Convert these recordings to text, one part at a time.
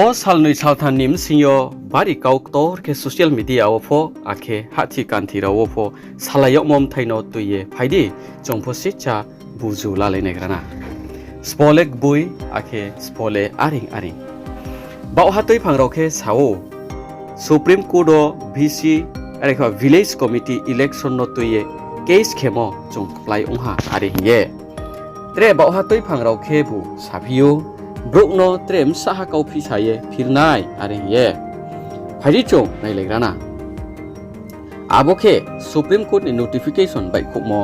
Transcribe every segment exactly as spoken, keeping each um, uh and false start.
O salnoi saltham ni bsing yo bari kau ktor khe social media wo pho, akhe hahthi kanthi rao wo pho salai yagmo bthai no tui ye phai di, chung pho sicha buzu lalai naigra na. Sbo le gboi, akhe sbo le areing areing. Baohha tuiphang rao khe sa ou, Supreme Court wo V C, are khe Village Committee election no tui ye case khemo chung kplái ong ha, are hing ye. Tre baohha tuiphang rao khebu saphi ou, brouh no tre bsahha kauphisa ye phil nai, are hing ye. Phai di chung nailaigra na. Abo khe Supreme Court ni notification baihkhouhmo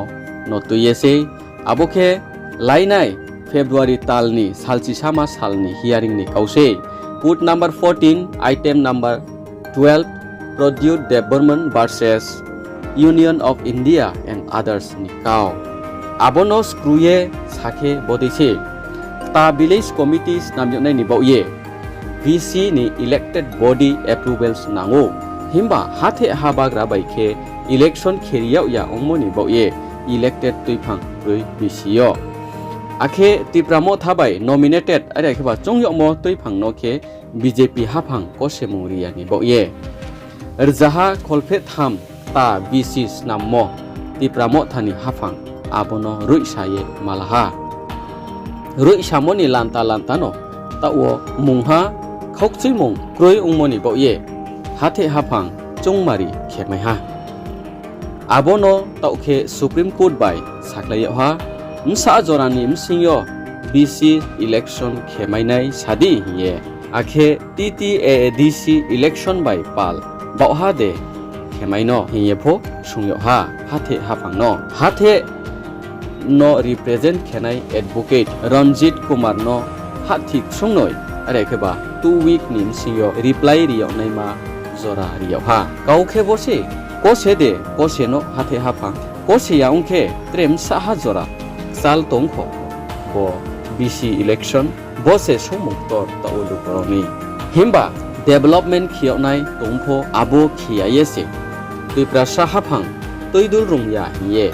no tui ye sei. Abo khe lainai February tal ni salchisama sal ni hearing ni kau sei. Court number fourteen, item number twelve, Pradyot Debbarman versus Union of India and others ni kau. Abo no skrui ye sa khe bodei se, kta village committee snam yagnai ni baoh ye V C ni elected body approvals nang ou. Himba hatheh habagra bai khe election kheri yag ya ongmo ni baoh ye elected tuiphang kroi V C yo. Akhe Tipra Motha bai nominated are khe ba choung yagmo tuiphang no khe B J P haphang kosemung ri ya ni baoh ye rzaha kholpheh tham kta V C snammo Tipra Motha ni haphang abo no roihsa ye ma la ha. Roihsamo ni lanta lanta no taoh wo mungha khaukchuimung kroi ongmo ni baoh ye hatheh haphang choungmari khemai ha. Abo no taoh khe Supreme Court bai sakhlai yag ha, bsa jora ni bsing yo V C election khemai nai sa di hing ye. Akhe T T A A D C election bai pal baohha de khemai no hing ye pho sung yag ha hatheh haphang no. Hatheh no represent khenai advocate Ranjit Kumar no hahthi ksungnoi, are khe ba two week ni bsing yo reply ri yag naima jora ri yag ha. Kau khe bo se, kose de kose no hatheh haphang, kose ya ong khe tre bsahha jora kchal tong kho bo V C election, bo se songmung ktor taoh wo lukurao ni. Himba development khe yag nai tong pho abo khe ya ye se Tiprasa haphang tuidul rung ya hing ye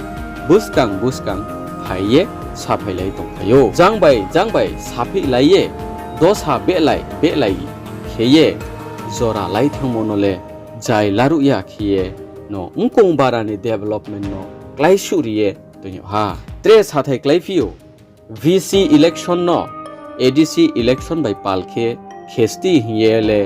buskang buskang phai ye saphailai tongphai ou. Jang bai jang bai saphihlai ye dosa behlai behlai khe ye jora lai thanngmo no le jai laruh ya khe ye no mkong bara ni development no kláisuh ri ye toing yag ha. Tre sathai kláiphi ou, V C election no A D C election bai pal khe khesti hing ye le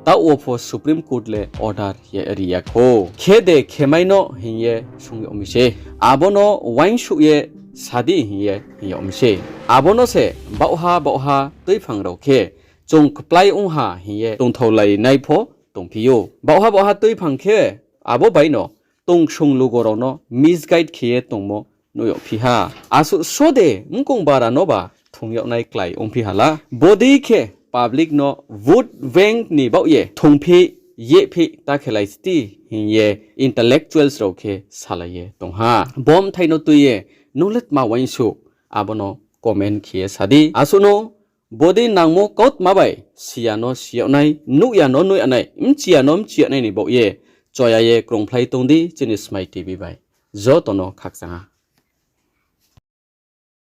taoh wo pho Supreme Court le order ye ri ya kho. Khe de khemai no hing ye sung yag mi se. Abo no uaingsouh ye sa di hing ye hing yag mi se. Abo no se baohha baohha tuiphang rao khe chung kplái ong ha hing ye tongthaolai nai pho tongphi ou. Baohha baohha tuiphang khe abo bai no tongsong lugo rao no misguide khe ye tongmo nuh yagphi ha. Asuh so de mkong bara no ba thung yag nai klái ongphi ha la. Bodei khe public no vote bank ni baoh ye thungphi yehphi ta khe lai sti hing ye intellectuals rao khe salai ye tong ha. Bo bthai no tui ye nung le tma uaingsouh, abo no comment khe ye sa di. Asuh no bodei nangmo kautma bai si ya no si yag nai, nuh ya no nuh yag nai, bchi ya no bchi yag nai ni baoh ye choya ye krungphlai tong di chini Smai T V bai. Joto no khakchang ha.